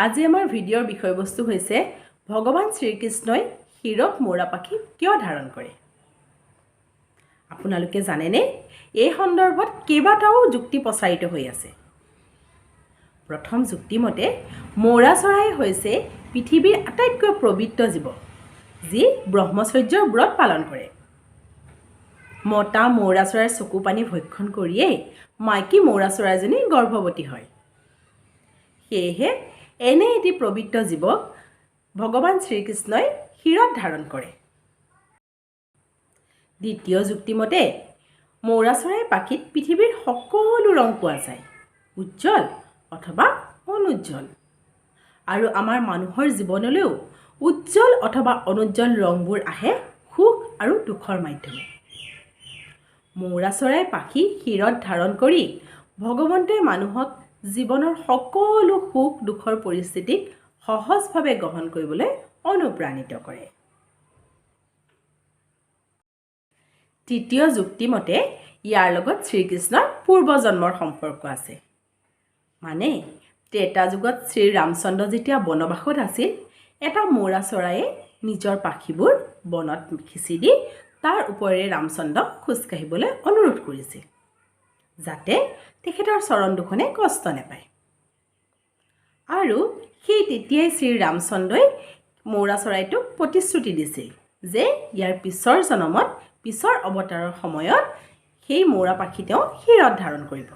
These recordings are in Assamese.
আজি আমাৰ ভিডিঅ'ৰ বিষয়বস্তু হৈছে ভগৱান শ্ৰীকৃষ্ণই শিৰত মৌৰা পাখি কিয় ধাৰণ কৰে। আপোনালোকে জানেনে, এই সন্দৰ্ভত কেইবাটাও যুক্তি প্ৰচাৰিত হৈ আছে। প্ৰথম যুক্তিমতে মৌৰা চৰাই হৈছে পৃথিৱীৰ আটাইতকৈ পবিত্ৰ জীৱ, যি ব্ৰহ্মচৰ্যৰ ব্ৰত পালন কৰে। মতা মৌৰা চৰাইৰ চকু পানী ভক্ষণ কৰিয়েই মাইকী মৌৰা চৰাইজনী গৰ্ভৱতী হয়। সেয়েহে এনে এটি পবিত্ৰ জীৱক ভগৱান শ্ৰীকৃষ্ণই শিৰত ধাৰণ কৰে। দ্বিতীয় যুক্তিমতে মৌৰা চৰাইৰ পাখিত পৃথিৱীৰ সকলো ৰং পোৱা যায়, উজ্জ্বল অথবা অনুজ্জ্বল। আৰু আমাৰ মানুহৰ জীৱনলৈও উজ্জ্বল অথবা অনুজ্জ্বল ৰংবোৰ আহে সুখ আৰু দুখৰ মাধ্যমে। মৌৰা চৰাইৰ পাখি শিৰত ধাৰণ কৰি ভগৱন্তই মানুহক জীৱনৰ সকলো সুখ দুখৰ পৰিস্থিতিক সহজভাৱে গ্ৰহণ কৰিবলৈ অনুপ্ৰাণিত কৰে। তৃতীয় যুক্তিমতে ইয়াৰ লগত শ্ৰীকৃষ্ণৰ পূৰ্বজন্মৰ সম্পৰ্ক আছে। মানে ত্ৰেতা যুগত শ্ৰীৰামচন্দ্ৰ যেতিয়া বনবাসত আছিল, এটা মৌৰা চৰাইয়ে নিজৰ পাখিবোৰ বনত সিঁচি দি তাৰ ওপৰেৰে ৰামচন্দ্ৰক খোজকাঢ়িবলৈ অনুৰোধ কৰিছিল, যাতে তেখেতৰ চৰণ দুখনে কষ্ট নাপায়। আৰু সেই তেতিয়াই শ্ৰীৰামচন্দ্ৰই মৌৰা চৰাইটোক প্ৰতিশ্ৰুতি দিছিল যে ইয়াৰ পিছৰ জন্মত, পিছৰ অৱতাৰৰ সময়ত সেই মৌৰা পাখি তেওঁ শিৰত ধাৰণ কৰিব।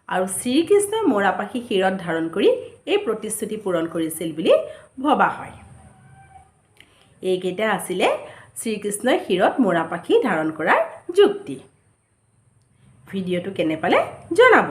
আৰু শ্ৰীকৃষ্ণই মৌৰা পাখি শিৰত ধাৰণ কৰি এই প্ৰতিশ্ৰুতি পূৰণ কৰিছিল বুলি ভবা হয়। এইকেইটা আছিলে শ্ৰীকৃষ্ণই শিৰত মৌৰা পাখি ধাৰণ কৰাৰ যুক্তি। ভিডিঅ'টো কেনে পালে জনাব।